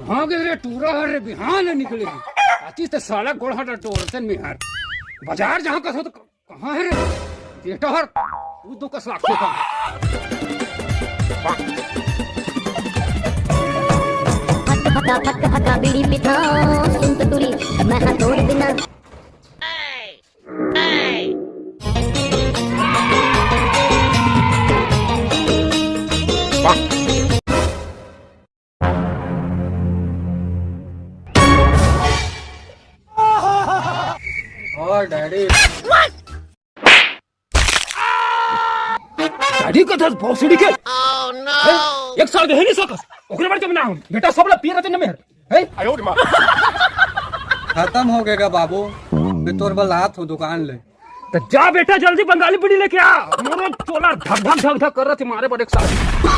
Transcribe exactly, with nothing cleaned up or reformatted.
कहाँ गे रे टूरा हर रे, बिहान ले निकले। आतिस त साला गोड़ हाथ टोरतेन में हर। बाजार जहाँ कस हो त कहाँ हे रे? बेटा हर, तू दो कस लागथे का? फक फका फक फका बीड़ी पीथंव, सुन तो टूरी, मैं हा तोर बिना। और डैडी। डैडी कथस भोसड़ी के? हैं? एक साल के हे नहीं सकस। ओकरे बाद जब ना हम, बेटा सब ला पिए रहते न मेहर। हैं? खत्म हो गएगा बाबू, मैं तोर बर लात हूँ दुकान ले। तो जा बेटा, जल्दी बंगाली बीड़ी लेके आ। मोरो चोला धक धक धक धक कर रहा थे मारे बर एक साल।